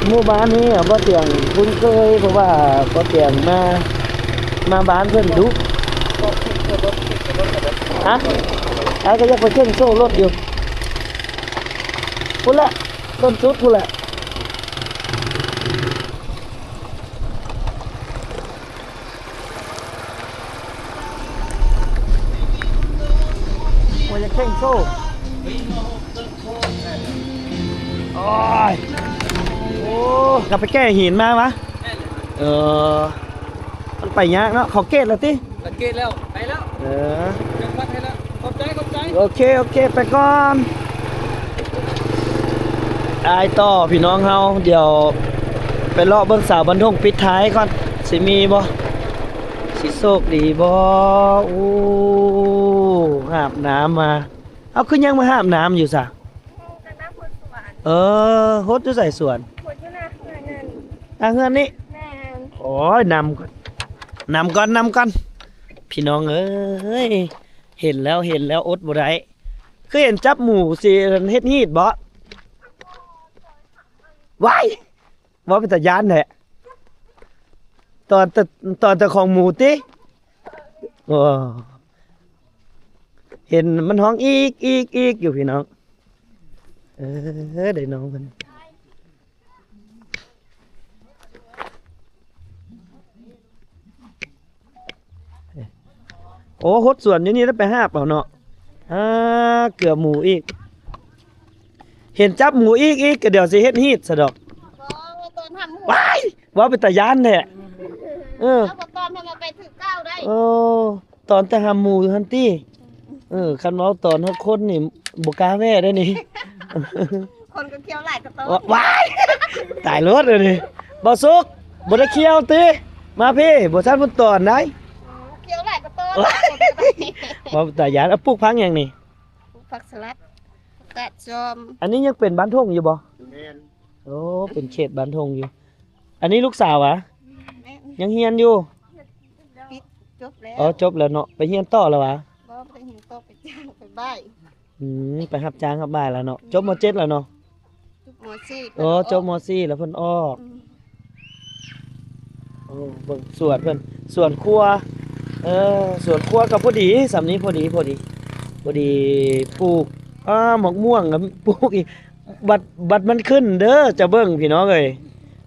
ໝູ່ບ້ານນີ້ບ່າວຕຽງຄຸ້ນເຄີຍ ເພາະວ່າບ່າວຕຽງມາ ມາບ້ານເພິ່ນດຸ ຮະ ອ້າຍກໍຢາກໄປເຄັ່ງໂສ້ລົດຢູ່ ພຸ້ນແຫຼະ ຕົ້ນສຸດພຸ້ນແຫຼະ. ໂອ້ຍ ຢາກເຄັ່ງໂສ້ ໂອ້ຍ ໂອ້ ກັບໄປແກ່ຫີນມາວະ ເອີ ມັນໄປຍາກເນາະ ເຂົາເກດແລ້ວຕິ ເຂົາເກດແລ້ວ ໄປແລ້ວ ເອີ ຈຳວັດໃຫ້ແລ້ວ ຂອບໃຈ ຂອບໃຈ ໂອເຄ ໂອເຄ ໄປກ່ອນ. ອ້າຍຕໍ່ພີ່ນ້ອງເຮົາ ດຽວໄປເລາະເບິ່ງສາວບັນທົງປິດທ້າຍກ່ອນ ຊິມີບໍ່ ຊິໂຊກດີບໍ່. ໂອ້ ຫາບນ້ຳມາ. ເອົາ ຄືຍັງມາຫາບນ້ຳຢູ່ຊະ? ເອີ ຫົດຢູ່ໃສສວນ? ຫົດຢູ່ໜ້າເຮືອນນັ້ນ ໜ້າເຮືອນນີ້? ແມ່ນ. ໂອ້ຍ ນຳກ່ອນ ນຳກ່ອນ ນຳກ່ອນ ພີ່ນ້ອງເອີຍ. ເຫັນແລ້ວ ເຫັນແລ້ວອົດບໍ່ໄດ້. ຄືເຫັນຈັບໝູຊິເຮັດຮີດບໍ? ວ້າຍ ເວົ້າເປັນຕາຢ້ານແທ້. ຕອນແຕ່ ຕອນແຕ່ຂອງໝູຕິ? ໂອ້ ເຫັນມັນຮ້ອງອີກ ອີກ ອີກຢູ່ພີ່ນ້ອງ. ເອີ ໄດ້ນ້ອງເພິ່ນ. ໂອ້ ຫົດສວນຢູ່ນີ້ແລ້ວໄປຫາບເອົາເນາະ. ອາ ເກືອບໝູອີກ. ເຫັນຈັບໝູອີກ ອີກ ກໍດຽວຊິເຮັດຮີດຊະດອກ. ບໍ່ ຕອນຫາໝູ ວ້າຍ ເວົ້າເປັນຕາຢ້ານແທ້. ເອີ ເອົາບໍ່ຕອນໃຫ້ມັນໄປຖືກເກົ້າໄດ້. ໂອ້ ຕອນແຕ່ຫາໝູຢູ່ຫັ້ນຕິ. ເອີ ຄັນເວົ້າຕອນຮອດຄົນນີ້ບໍ່ກ້າແວ່ເດ້ນີ້. ຄົນກໍຂ້ຽວຫຼາຍກວ່າຕອນ. ວ້າຍ ຕາຍໂລດເດນີ້. ບໍ່ສຸກ ບໍ່ໄດ້ຂ້ຽວຕິ? ມາພີ້ ບໍ່ຊັ້ນເພິ່ນຕອນໄດ໋. ຂ້ຽວຫຼາຍກວ່າຕອນ. ເວົ້າຕາຢ້ານ. ເອົາ ປູກຜັກຫຍັງນີ້? ປູກຜັກສະຫຼັດ ຜັກກາດຊອມ. ອັນນີ້ຍັງເປັນບ້ານທົ່ງຢູ່ບໍ່? ແມ່ນ. ໂອ້ ເປັນເຂດບ້ານທົ່ງຢູ່. ອັນນີ້ລູກສາວຫວາ? ແມ່ນ. ຍັງຮຽນຢູ່? ປິດ ຈົບແລ້ວ. ອໍ ຈົບແລ້ວເນາະ. ໄປຮຽນຕໍ່ແລ້ວຫວາ? ບໍ່ ໄປຮຽນຕໍ່ ໄປຈ້າງ ໄປບ່າຍ. ອືມ ໄປຮັບຈ້າງຮັບບ່າຍແລ້ວເນາະ. ຈົບ ມໍເຈັດ ແລ້ວເນາະ? ຈົບ ມໍສີ່. ອໍ ຈົບ ມໍສີ່ ແລ້ວເພິ່ນອອກ. ອືມ. ໂອ້ ເບິ່ງສວນເພິ່ນ ສວນຄົວ. ເອີ ສວນຄົວກໍພໍດີ ສ່ຳນີ້ພໍດີ ພໍດີ ພໍດີປູກ ອ້າ ໝາກມ່ວງກໍປູກອີກ. ບັດ ບັດມັນຂຶ້ນເດີ ຈະເບິ່ງພີ່ນ້ອງເອີຍ.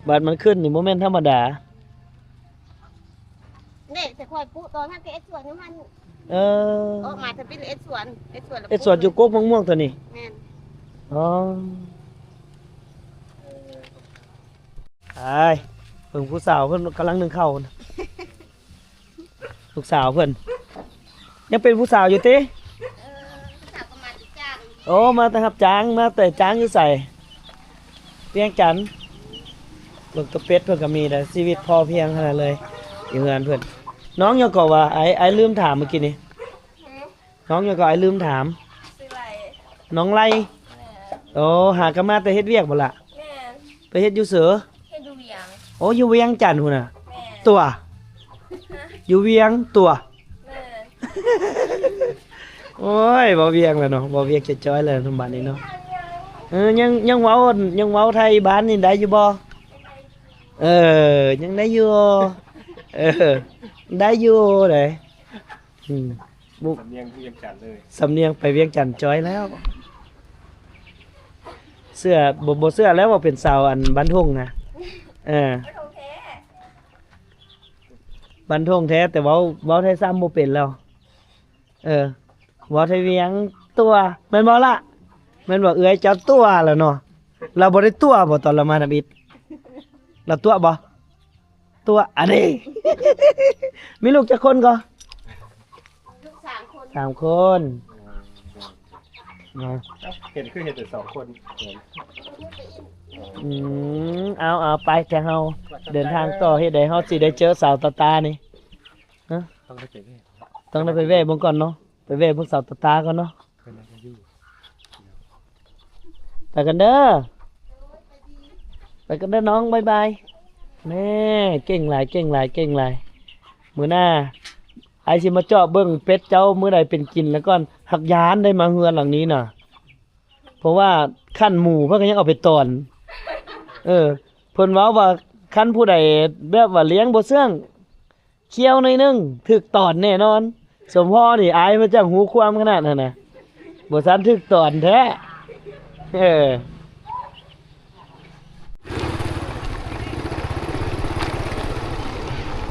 ບັດມັນຂຶ້ນນີ້ບໍ່ແມ່ນທຳມະດາ. ນີ້ ແຕ່ຂ້ອຍປູກຕອນນັ້ນ ແຕ່ເຮັດສວນຢູ່ຫັ້ນ. ເອີ ອອກມາແຕ່ປີເຮັດສວນ ເຮັດສວນແລ້ວ ເຮັດສວນຢູ່ກົກໝາກມ່ວງຕົວນີ້. ແມ່ນ. ອໍ ໄປ ເບິ່ງຜູ້ສາວເພິ່ນກຳລັງໜຶ້ງເຂົ້າ. ລູກສາວເພິ່ນ ຍັງເປັນຜູ້ສາວຢູ່ຕິ? ເອີ ຜູ້ສາວກໍມາແຕ່ຈ້າງ. ໂອ້ ມາແຕ່ຮັບຈ້າງ. ມາແຕ່ຈ້າງຢູ່ໃສ? ວຽງຈັນ. ເບິ່ງຕົວເປັດເພິ່ນກໍມີແຫຼະ ຊີວິດພໍພຽງຂະໜາດເລີຍ ຢູ່ເຮືອນເພິ່ນ. ນ້ອງຫຍັງກໍວ່າ ອ້າຍ ອ້າຍລືມຖາມມື້ກີ້ນີ້. ນ້ອງຫຍັງກໍ ອ້າຍລືມຖາມ. ຊື່ໄລ. ນ້ອງໄລ. ແມ່ນ. ໂອ້ ຫາກໍມາແຕ່ເຮັດວຽກບໍ່ລະ? ແມ່ນ. ໄປເຮັດຢູ່ເສ? ເຮັດຢູ່ວຽງ. ໂອ້ ຢູ່ວຽງຈັນພຸ້ນນະ. ແມ່ນ. ຕົວະ ຮະ? ຢູ່ວຽງຕົວະ. ແມ່ນ. ໂອ້ຍ ເວົ້າວຽງແລ້ວເນາະ ເວົ້າວຽງຈອຍໆແລ້ວນຳບາດນີ້ເນາະ. ເອີ ຍັງ ຍັງເວົ້າ ຍັງເວົ້າໄທບ້ານນີ້ໄດ້ຢູ່ບໍ່? ເອີ ຍັງໄດ້ຢູ່. ເອີ ໄດ້ຢູ່ເດ້. ອືມ ບຸ ສຳນຽງວຽງຈັນເລີຍ ສຳນຽງໄປວຽງຈັນຈ້ອຍແລ້ວ. ເຊື່ອ ບໍ່ ບໍ່ເຊື່ອແລ້ວວ່າເປັນສາວອັນບ້ານທົ່ງນະ. ເອີ ບ້ານທົ່ງແທ້ ບ້ານທົ່ງແທ້ ແຕ່ເວົ້າ ເວົ້າໄທຊ້ຳບໍ່ເປັນແລ້ວ. ເອີ ເວົ້າໄທວຽງຕົວະ ແມ່ນບໍ່ລະ? ແມ່ນບໍ່? ເອື້ອຍເຈົ້າຕົວະແລ້ວເນາະ. ລາວບໍ່ໄດ້ຕົວະບໍ່ ຕອນລາວມາທຳອິດ? ລາວຕົວະບໍ່? ຕົວະ ອັນນີ້ ມີລູກຈັກຄົນກໍ? ລູກສາມຄົນ. ສາມຄົນ. ເນາະ ເຫັນຄືເຫັນແຕ່ສອງຄົນ. ອືມ ເອົາ ເອົາ ໄປ ແຕ່ເຮົາເດີນທາງຕໍ່. ເຮັດໃດເຮົາຊິໄດ້ເຈີສາວຕາຕານີ້? ຮະ? ຕ້ອງໄດ້ໄປແວ່ ຕ້ອງໄດ້ໄປແວ່ເບິ່ງກ່ອນເນາະ. ໄປແວ່ເບິ່ງສາວຕາຕາກ່ອນເນາະ. ເພິ່ນໜ້າຈະຢູ່. ໄປກັນເດີ ໄປກັນເດີນ້ອງ ບາຍບາຍ. ແນ່ ເກັ່ງຫຼາຍ ເກັ່ງຫຼາຍ ເກັ່ງຫຼາຍ. ມື້ໜ້າອ້າຍຊິມາເຈາະເບິ່ງເປັດເຈົ້າ ມື້ໃດເປັນກິນແລ້ວກ່ອນ. ຮັກຢ້ານໄດ້ມາເຮືອນຫຼັງນີ້ນະ ເພາະວ່າຂັນໝູເພິ່ນກໍຍັງເອົາໄປຕອນ. ເອີ ເພິ່ນເວົ້າວ່າ ຄັນຜູ້ໃດແບບວ່າລ້ຽງບໍ່ເຊື່ອງ ຂ້ຽວໜ້ອຍໜຶ່ງ ຖືກຕອນແນ່ນອນ. ສົມພໍ້ນີ້ ອາຍມາຈັກຮູ້ຄວາມຂະໜາດຫັ້ນນະ ບໍ່ທັນຖືກຕອນແທ້. ເອີ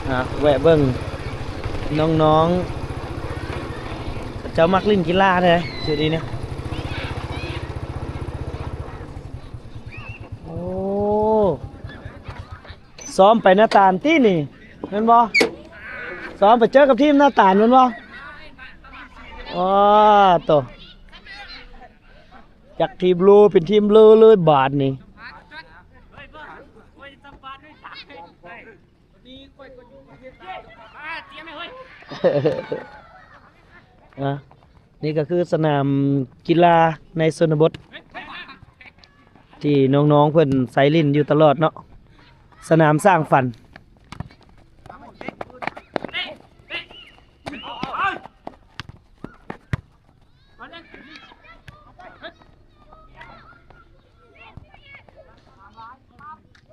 ອ່ະ ແວະເບິ່ງນ້ອງໆ ເຂົາເຈົ້າມັກຫຼິ້ນກິລາແທ້ ຈຸດນີ້ນະ. ໂອ້ ຊ້ອມໄປໜ້າຕານຕິນີ້ ແມ່ນບໍ່? ຊ້ອມໄປເຈີກັບທີມໜ້າຕານແມ່ນບໍ່? ອໍ ໂຕ ຈັກທີມໂລເປັນທີມເລີເລີຍບາດນີ້. ອ່ະ ນີ້ກໍຄືສະໜາມກິລາໃນຊົນນະບົດ ທີ່ນ້ອງໆເພິ່ນໃຊ້ຫຼິ້ນຢູ່ຕະຫຼອດເນາະ, ສະໜາມສ້າງຝັນ.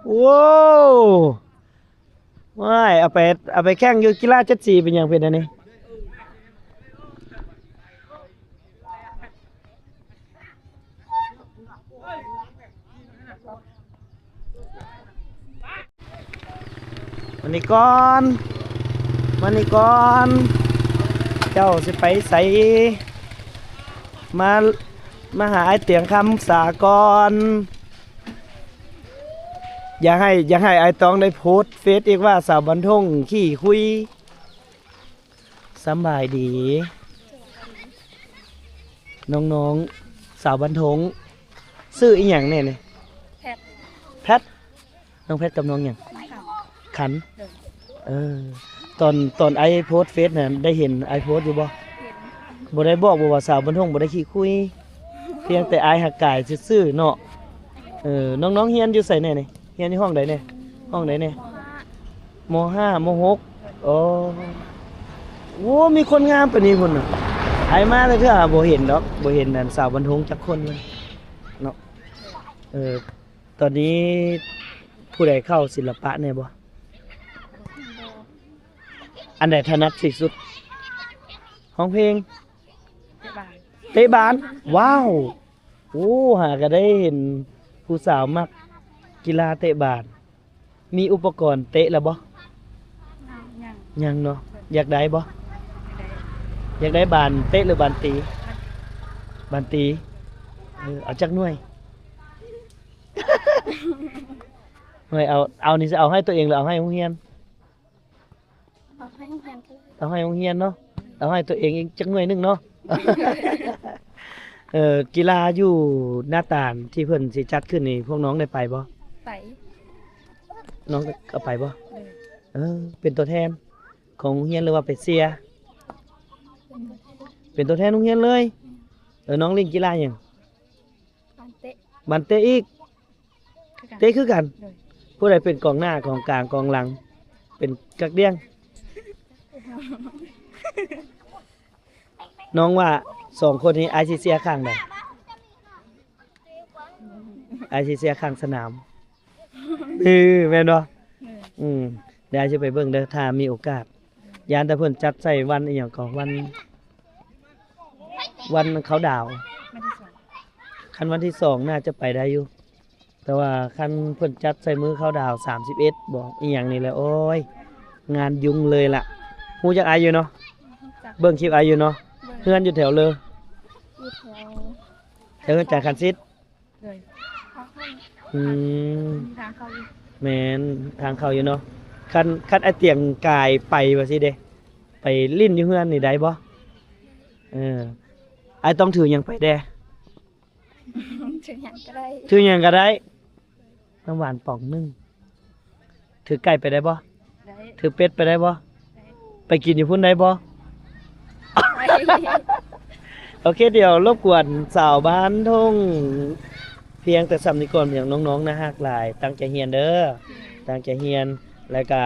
ໂອ້ ວ້າຍ ເອົາໄປ ເອົາໄປແຂ່ງຢູ່ກິລາເຈັດສີເປັນຫຍັງເປັນອັນນີ້? ມານີ້ກ່ອນ ມານີ້ກ່ອນ ເຈົ້າຊິໄປໃສ? ມາ ມາຫາອ້າຍຕຽງຄຳສາກ່ອນ. ຢ່າໃຫ້ ຢ່າໃຫ້ອ້າຍຕອງໄດ້ໂພສເຟສອີກວ່າສາວບັນທົງຂີ້ຄຸຍ. ສຳບາຍດີ ນ້ອງໆ ສາວບັນທົງ ຊື່ອີ່ຫຍັງແດ່ນີ້? ແພັດ ແພັດ ນ້ອງແພັດກັບນ້ອງຫຍັງ? ຂັນ ຂັນ ເອີ ຕອນ ຕອນອ້າຍໂພສເຟສນັ້ນ ໄດ້ເຫັນອ້າຍໂພສຢູ່ບໍ່? ເຫັນ ບໍ່ໄດ້ບອກບໍ່ວ່າສາວບັນທົງບໍ່ໄດ້ຂີ້ຄຸຍ? ພຽງແຕ່ອ້າຍຮັກກາຍຊື່ໆເນາະ. ເອີ ນ້ອງໆຮຽນຢູ່ໃສແດ່ນີ້? ຮຽນຢູ່ຫ້ອງໃດແດ່? ຫ້ອງໃດແດ່? ມໍຫ້າ ມໍຫົກ ອໍ ໂອ້ ມີຄົນງາມປານນີ້ພຸ້ນນະ. ອ້າຍມາແຕ່ເທື່ອຫາບໍ່ເຫັນດອກ ບໍ່ເຫັນອັນສາວບັນທົງຈັກຄົນເລີຍເນາະ. ເອີ ຕອນນີ້ຜູ້ໃດເຂົ້າສິລະປະແດ່ບໍ່? ອັນໃດຖະໜັດທີ່ສຸດ? ຮ້ອງເພງ? ເຕະບານ ເຕະບານ ວ້າວ ໂອ້ ຫາກະໄດ້ເຫັນຜູ້ສາວມັກກິລາເຕະບານ. ມີອຸປະກອນເຕະແລ້ວບໍ່? ຍັງ ຍັງເນາະ. ຢາກໄດ້ບໍ່? ຢາກໄດ້ບານເຕະ ຫຼື ບານຕີ? ບານຕີ ເອີ ເອົາຈັກໜ່ວຍ? ໜ່ວຍ ເອົາ ເອົານີ້ຊິເອົາໃຫ້ຕົວເອງ ຫຼື ເອົາໃຫ້ໂຮງຮຽນ? ເອົາໃຫ້ໂຮງຮຽນກໍໄດ້ ເອົາໃຫ້ໂຮງຮຽນເນາະ ເອົາໃຫ້ຕົວເອງອີກຈັກໜ່ວຍໜຶ່ງເນາະ. ເອີ ກິລາຢູ່ໜ້າຕານທີ່ເພິ່ນຊິຈັດຂຶ້ນນີ້ ພວກນ້ອງໄດ້ໄປບໍ່? ໄປ ນ້ອງກໍໄປບໍ່? ເອີ ເປັນຕົວແທນຂອງໂຮງຮຽນ ຫຼືວ່າໄປເຊຍ? ເປັນຕົວແທນ ເປັນຕົວແທນໂຮງຮຽນເລີຍ. ເອີ ນ້ອງຫຼິ້ນກິລາຫຍັງ? ບານເຕະ ບານເຕະອີກ? ຄືກັນ ເຕະຄືກັນ. ໂດຍ ຜູ້ໃດເປັນກອງໜ້າ ກອງກາງ ກອງຫຼັງ? ເປັນກັກດ້ຽງ. ນ້ອງວ່າສອງຄົນນີ້ ອ້າຍຊິເຊຍຂ້າງໃດ? ອ້າຍຊິເຊຍຂ້າງສະໜາມ. ເອີ ແມ່ນບໍ່? ເອີ ອືມ ດຽວອ້າຍຊິໄປເບິ່ງເດີ ຖ້າມີໂອກາດ. ຢ້ານແຕ່ເພິ່ນຈັດໃສ່ວັນອີ່ຫຍັງກໍ ວັນ ວັນເຄົາດາວ. ວັນທີສອງ ຄັນວັນທີສອງໜ້າຈະໄປໄດ້ຢູ່ ແຕ່ວ່າຄັນເພິ່ນຈັດໃສ່ມື້ເຄົາດາວ ສາມສິບເອັດ ບໍ ອີ່ຫຍັງນີ້ແຫຼະ ໂອ້ຍ ງານຫຍຸ້ງເລີຍລະ. ຮູ້ຈັກອ້າຍຢູ່ເນາະ? ຮູ້ຈັກ ເບິ່ງຄລິບອ້າຍຢູ່ເນາະ? ເບິ່ງ ເຮືອນຢູ່ແຖວເລີ? ຢູ່ແຖວ ແຖວເຮືອນຈານຄັນຊິດ. ໂດຍ ອືມ ທາງເຂົ້າຢູ່ ແມ່ນ ທາງເຂົ້າຢູ່ເນາະ. ຄັນ ຄັນອ້າຍຕຽງກາຍໄປວ່າຊີ້ເດ ໄປຫຼິ້ນຢູ່ເຮືອນນີ້ໄດ້ບໍ່? ເອີ ອ້າຍຕ້ອງຖືຫຍັງໄປແດ່? ຖືຫຍັງກໍໄດ້ ຖືຫຍັງກໍໄດ້. ນ້ຳຫວານປ໋ອງໜຶ່ງ. ຖືໄກ່ໄປໄດ້ບໍ່? ໄດ້ ຖືເປັດໄປໄດ້ບໍ່? ໄດ້ ໄປກິນຢູ່ພຸ້ນໄດ້ບໍ່? ໄດ້ ໂອເຄ ດຽວລົບກວນສາວບ້ານທົ່ງພຽງແຕ່ສ່ຳນີ້ກ່ອນ. ພຽງນ້ອງໆໜ້າຮັກຫຼາຍ ຕັ້ງໃຈຮຽນເດີ ຕັ້ງໃຈຮຽນ ແລ້ວກະ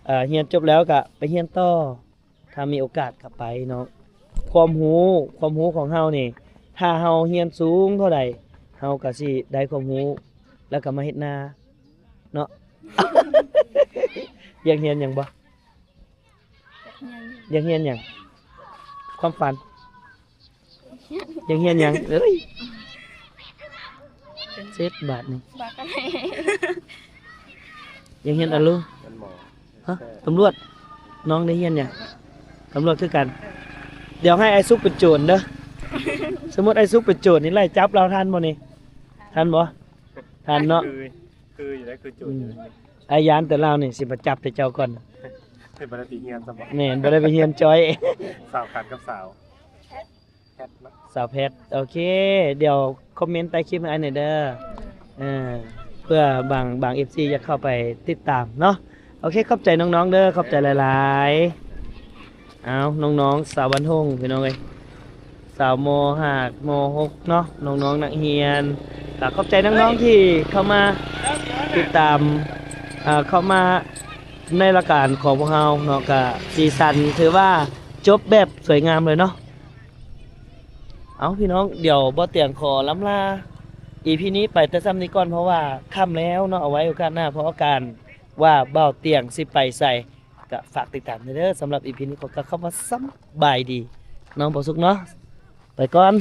ເອີ ຮຽນຈົບແລ້ວກະໄປຮຽນຕໍ່. ຖ້າມີໂອກາດກໍໄປເນາະ. ຄວາມຮູ້ ຄວາມຮູ້ຂອງເຮົານີ້ ຖ້າເຮົາຮຽນສູງເທົ່າໃດ ເຮົາກໍຊິໄດ້ຄວາມຮູ້ ແລ້ວກໍມາເຮັດນາເນາະ. ຢາກຮຽນຫຍັງບໍ່? ຢາກຮຽນ ຢາກຮຽນຫຍັງ? ຄວາມຝັນ ຢາກຮຽນຫຍັງ? ເອີຍ ເຊັດບາດນີ້ ຢາກຮຽນອາລູ ຮະ ຕຳຫຼວດ. ນ້ອງໄດ້ຮຽນຫຍັງ? ຕຳຫຼວດຄືກັນ. ດຽວໃຫ້ອ້າຍສຸກເປັນໂຈນເດີ. ສົມມຸດອ້າຍສຸກເປັນໂຈນນີ້ ໄລ່ຈັບລາວທັນບໍ່ນີ້? ທັນບໍ່? ທັນເນາະ. ຄື ຄືຢູ່ໄດ໋ ຄືໂຈນຢູ່. ອືມ ອ້າຍຢ້ານແຕ່ລາວນີ້ຊິມາຈັບແຕ່ເຈົ້າກ່ອນ. ເພິ່ນບໍ່ໄດ້ໄປຮຽນຊ້ຳບໍ່? ແມ່ນ ບໍ່ໄດ້ໄປຮຽນຈ້ອຍ. ສາວຂັນກັບສາວ ສາວແພັດ ໂອເຄ ດຽວຄອມເມັນໃຕ້ຄລິບໃຫ້ອ້າຍແດ່ເດີ ເອີ ເພື່ອບາງ ບາງເອັຟຊີຢາກເຂົ້າໄປຕິດຕາມເນາະ. ໂອເຄ ຂອບໃຈນ້ອງໆເດີ ຂອບໃຈຫຼາຍໆ. ເອົາ ນ້ອງໆ ສາວບ້ານທົ່ງ ພີ່ນ້ອງເອີຍ ສາວ ມ.ຫ້າ ມ.ຫົກ ເນາະ ນ້ອງໆນັກຮຽນ ກໍຂອບໃຈນ້ອງໆທີ່ເຂົ້າມາຕິດຕາມ ເຂົ້າມາໃນລາຍການຂອງພວກເຮົາເນາະ ກໍສີສັນຖືວ່າຈົບແບບສວຍງາມເລີຍເນາະ. ເອົາ ພີ່ນ້ອງ ດຽວບ່າວຕຽງຂໍລ່ຳລາອີພີນີ້ໄປແຕ່ສ່ຳນີ້ກ່ອນ ເພາະວ່າຄ່ຳແລ້ວເນາະ. ເອົາໄວ້ໂອກາດໜ້າ ເພາະວ່າການວ່າບ່າວຕຽງຊິໄປໃສ ກໍຝາກຕິດຕາມແດ່ເດີ. ສຳລັບອີພີນີ້ຂໍກ່າວຄຳວ່າສຳບາຍດີເນາະ ບ່າວສຸກເນາະ ໄປກ່ອນ.